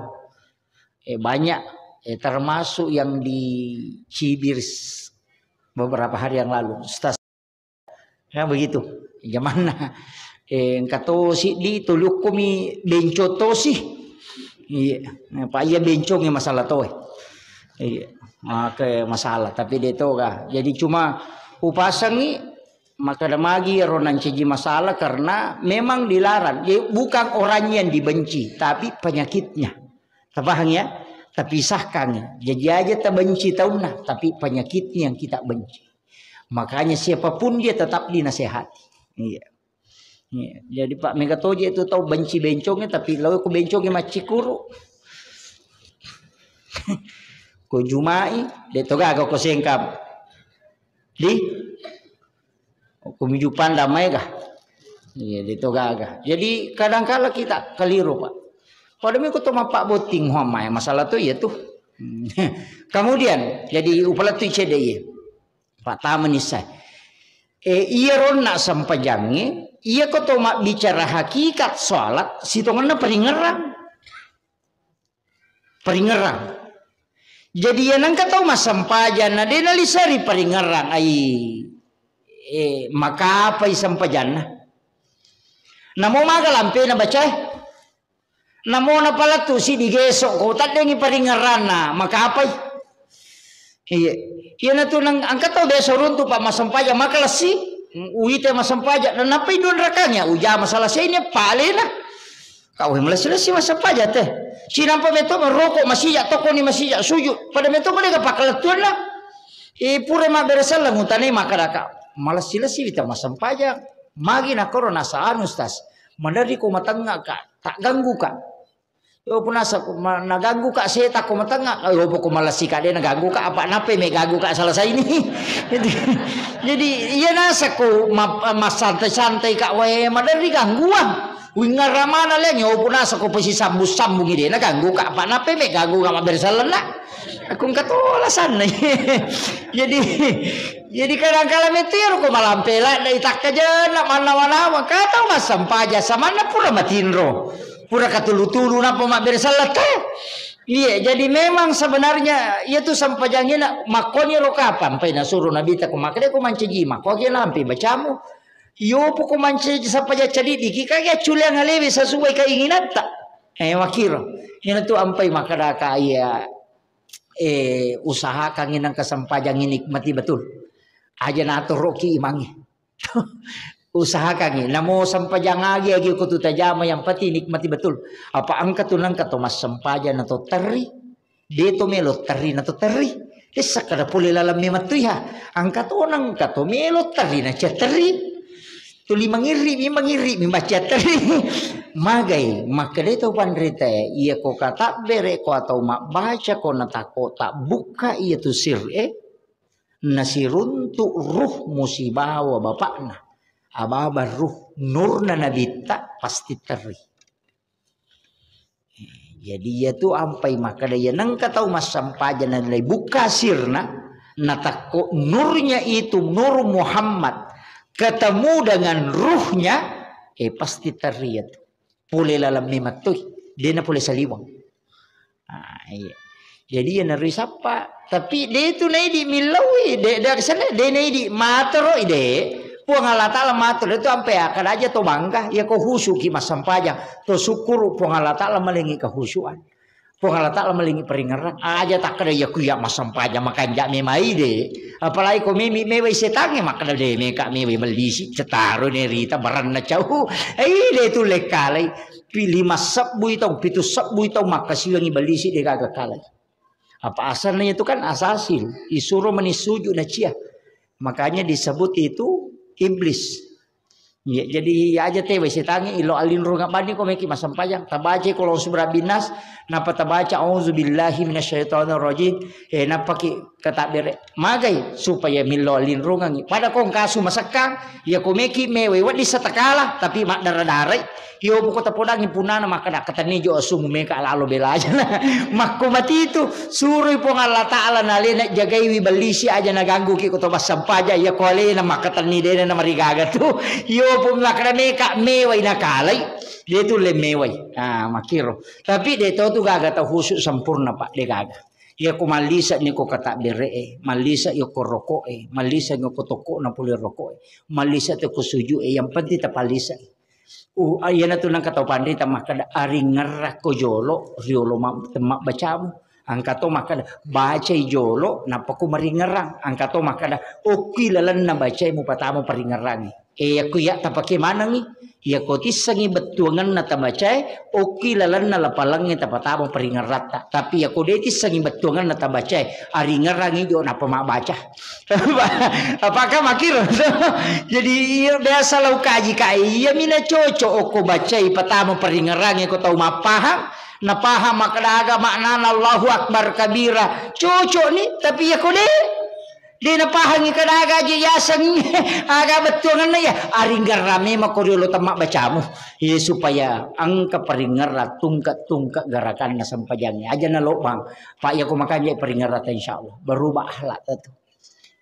Eh, banyak, eh, termasuk yang dicibir s-, beberapa hari yang lalu. Ustaz, ya begitu. Jamanna, eh, engka to siddi tulukkumi benco tosi. Iya, Pak, iya bencongi masalah toe. Iya, maka masalah, tapi de toga. Jadi cuma upasangi Makkeda magi ero nancaji masalah karena memang dilarang. Jadi, bukan orangnya yang dibenci, tapi penyakitnya. Tapahang ya? Tapisahkan. Jadi aja tabenci taunna, tapi penyakitnya yang kita benci. Makanya siapapun dia tetap dinasehati. Iya. Iya. Jadi Pak Mega Toje itu tahu benci bencongnya, tapi lalu ku bencongnya macikuru. Ko jumai, de toga ko sengkam. Di? Ko miju panda maega. Iya, de togaga. Jadi kadangkala kita keliru, Pak. Pada miko to mappa botting ho mai masalah tu iya tu. Kemudian jadi upala tu cede iya. Pak Taman Isai. Eh, iya ronna sempajangi, iya ko to mabbicara hakikat salat, sitongenna peringerang. Peringerang. Jadi, iya nengka tau massempajang, na de naliseri peringerang, ai, eh, makapai sempajanna. Namo maga lampena bacae. Namo napalettu si digesok ko taddengi peringeranna, makapai. Iya. Iyanatu nang-, engka tau biasa runtu, Pak, massempajang, makalessi. Uwita massempajang, dan nappa idun rakang ya, ujama salah seni palena. Kau malessi-lessi massempajang teh. Sinampa meto merokok masija, tokoni masija, sujud. Pada meto ko dega pakalettuanna. E, pura mabbere selleng utanai makkadaka. Malessi-lessi wita massempajang. Magi nakoro nasa anu, Ustaz. Maderri ko matengnga ka, tak ganggu ka. Yo, punasa ko ma-, naganggu ka seta ko matengnga, yo, poko malessi ka de naganggu ka, apa nape me ganggu ka selesai ini. Jadi, jadi, iya nasa ko ma-, massantai-santai ka wae, maderri gangguang. Wingngarra mana leng, yo, punasa ko pasi sambung-sambung ide naganggu ka, apa nape me ganggu ka mabbere sellenna. Aku engka to alasanna. Jadi, jadi kadang kala metero ko malampe la dai takkajenna mannawa-nawa, ka tau massempaja samanna pura matinro. Pura katulu-tulu nappa mabbere selleng te. Iya, jadi memang sebenarnya iya tu sempajangina makkoni ro kapang pai nasuro Nabi ta ko makkeda ko mancaji makko ke lampe bacamu. Iyo poko mancaji sempaja cadidiki kage acculeang alewe sesuai keinginanta. Eh, makiro. Ina tu ampai makkada ka iya, eh, usahakan inang kesempajang ini nikmati betul. Aja natoroki imangi. Usahakangngi. Namo sempajang agi, agi ko tu tajama, yang penting nikmati betul. Apa engka tu nengka to massempajang na to terri. De to melo terri na to terri. Dessa kada pole laleng memattuiha. Engka to nengka to melo terri na cia terri. Tuli mangirri mi, mangirri mi baca terri. Magai, makkeda to panrita, iya ko katabbere ko atau mabbaca ko na tako tabbukka iya tu sir e. Nasiruntu ruh musibawa bapakna, ababa ruh nurna nabitta pasti terri. Jadi iya tu ampai makkeda iya nengka tau massampaja nalai bukka sirna, natakko nurnya itu nur Muhammad ketemu dengan ruhnya, eh pasti terri iya tu. Pole laleng memettoi, dena pole saliweng. Ah, iya. Jadi iya naro isappa, tapi de tu naidi millaui, de, de sana de naidi matoro ide. Puang Allah Taala matoro itu ampe akkada aja to bangga, iya ko husuki massempajang, to sukkuru Puang Allah Taala malengi kehusuan. Puang Allah Ta'ala malingi paringerrang. Aja takkeda iya ku iya massempajang makanja memai de. Apalagi ko memi mewai setangnge makkeda de meka mewai mellisi cetaro ne rita baranna cau. Eh, de tu lekkalai. Pi-, lima sebbu i taung, pitu sebbu i taung makkasiwangi bellisi de gaga kalai. Apa asalnya itu kan asasil. Isuro meni sujud na cia. Makanya disebut itu iblis. Iya, jadi iya aja tewai setangnge, ilo alinrung abani ko meki massempajang. Tabaca ko long subra binas, napa tabaca auzubillahi minasyaitonirrajim, eh, napa ki katabbere. Magai supaya millo alinrungangi. Pada ko engkasu masekkang, iya ko meki mewai wedding satakala, tapi maddara-darai. Iyo buko tapodangi punana makkeda katenni jo asu mumeka lalo bela aja. Makko matitu. Suroi Puang Allah Ta'ala nalena jagaiwi bellisi aja naganggu ki ko to massempajang iya ko alena makkatenni dena na marigaga tu. Iyo pun makkeda meka mewai nakalai. De tu le mewai. Ah, makkiro. Tapi de to tu gaga tau khusyuk sempurna, Pak, de gaga. Iya ko mallisa ni ko katabbere e, mallisa iyo ko roko e, mallisa ni ko toko na pole roko e, mallisa te ko suju e, yang penting tapallisa. Uh, iyanatu nengka tau panrita makkeda, "Aringerrakko jolo riolo ma-, temma bacamu." Engka to makkeda, "Bacai jolo, nappa ko maringerrang." Engka to makkeda, "Okki lalenna bacai mupatama paringerrangi." Eh, yakko iya tapake manengi, yako tissengi bettuangenna tabacae, okki lalenna lapalengnge tapatama paringerratta. Tapi yako de tissengi bettuangenna tabacae, aringerrangi jo nappa mabbaca. Apakah makkiro? Jadi, iya, biasa lau kaji ka, iya mina cocok okko bacai patama paringerangnge ko tau mappahang, napahang makkeda aga maknana Allahu Akbar kabira. Cocok ni, tapi iya ko de, de napahangi kada aga aja yaseng, aga bettuangenna iya. Aringerrang memang ko riolo temma bacamu. Iya, supaya engka paringerrang tungke-tungke gerakanna sempajangnge. Aja nalobang. Pak, iya ko makanja paringerrang ta, insyaallah. Berubah akhlak ta tu.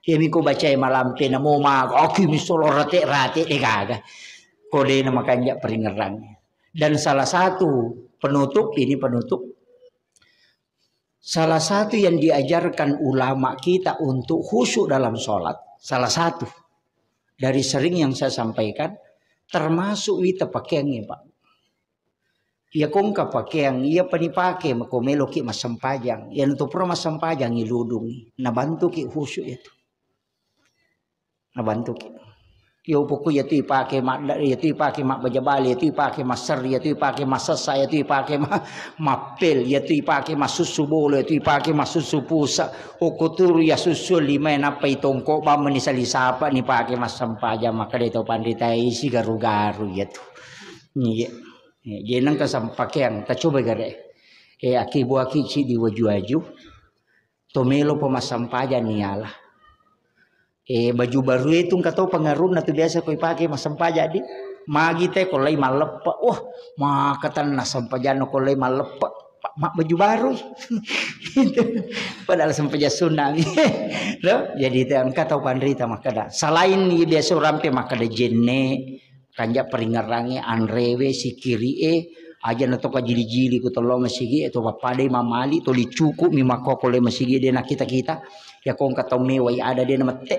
Iyami ko bacae malampe namo maga, oki mi solo rate-rate de gaga. Ko de na makanja paringerrang. Dan salah satu penutup, ini penutup, salah satu yang diajarkan ulama kita untuk khusyuk dalam sholat, salah satu dari sering yang saya sampaikan, termasuk wita pakaiannya, Pak. Iya ko engka pakeang, iya pa nipake mako meloki massempajang. Iyanatu pura massempajang iludungi, nabantuki khusyuk itu. Nabantuki. Iya pokok iya tu ipake madda, iya tu ipake mabbaja bale, iya tu ipake masserri, iya tu ipake masessa, iya tu ipake ma-, mappel, iya tu ipake masussu bolo, iya tu ipake masussu pusa. Okko turu iya sussu lima nappa itongko bamma ni sali sapa nipake massempajang, makkeda tau panrita isi garu-garu iya tu. Iya. Eh, je nengka sampakeang, tacoba gare. Eh, akibuaki cidi waju-waju. To melo pa massampajang ni ala. Eh, baju baru itu engka to pengaruhna tu biasa ko ipake massampajang di. Magi te ko lai malleppe. Wah, maka tanna sampajanna ko lai malleppe. Pa-, ma baju baru. Padahal sampajang sunna mi. Lo, jadi te engka tau panrita makkeda. Selain iya biasa urampe makkeda jenne, kanja paringerrangnge, anrewe, sikiri'e, aja na to kajili-jili ku tello masigi e, to pappadai mamali, to licuku mi makkokko le masigi de nakkita-kita. Iya ko engka tau mewai ada de namette.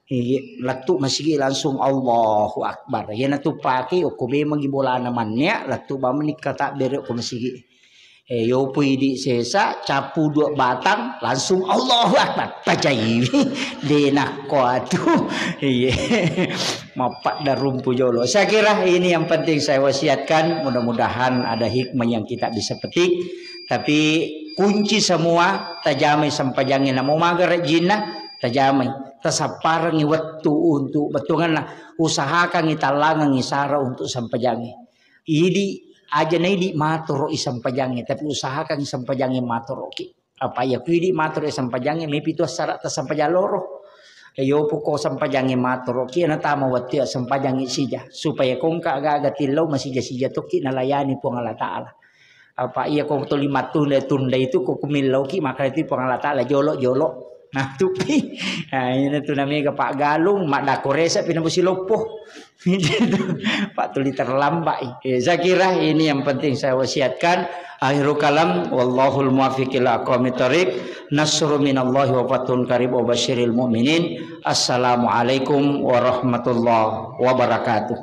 Iya, lettu masigi langsung Allahu Akbar. Iya na tu pake okko memangi bolana manne, lettu bamani katabbere okko masigi. Eh, yopo idi sesa, capu dua batang, langsung Allahu Akbar. Pacaiwi. De nakko atu. Iya. Mappadda rumpu jolo. Saya kira ini yang penting saya wasiatkan. Mudah-mudahan ada hikmah yang kita bisa petik. Tapi kunci semua, tajamai sempajangnge. Namo maga rejinna, tajamai. Tasapparengi wettu untuk bettuanna. Usahakangi tallangengi sara untuk sempajangnge. Idi, aja na idi matoro i sempajangnge, tapi usahakan sempajangnge matoroki. Apa iya ku idi matoro i sempajangnge, mepi tu assara'ta sempajang loro. Iyo puko sempajangnge matoroki, natama wettu iya sempajangnge sija. Supaya ko engka aga-aga tillau masija-sija tokki nalayani Puang Allah Ta'ala. Apa iya ko tuli mattunda-tunda itu ko kumillauki maka itu Puang Allah Ta'ala jolo-jolo. Nah, tupi. Nah, ini tu namanya paggalung, maddakoresa pina musi loppo. Pak tuli terlambat. Eh, saya kira ini yang penting saya wasiatkan. Akhirul kalam, wallahul muwaffiq ila aqwamit thariq. Nasrun minallahi wa fathun qarib wa basyiril mu'minin. Assalamualaikum warahmatullahi wabarakatuh.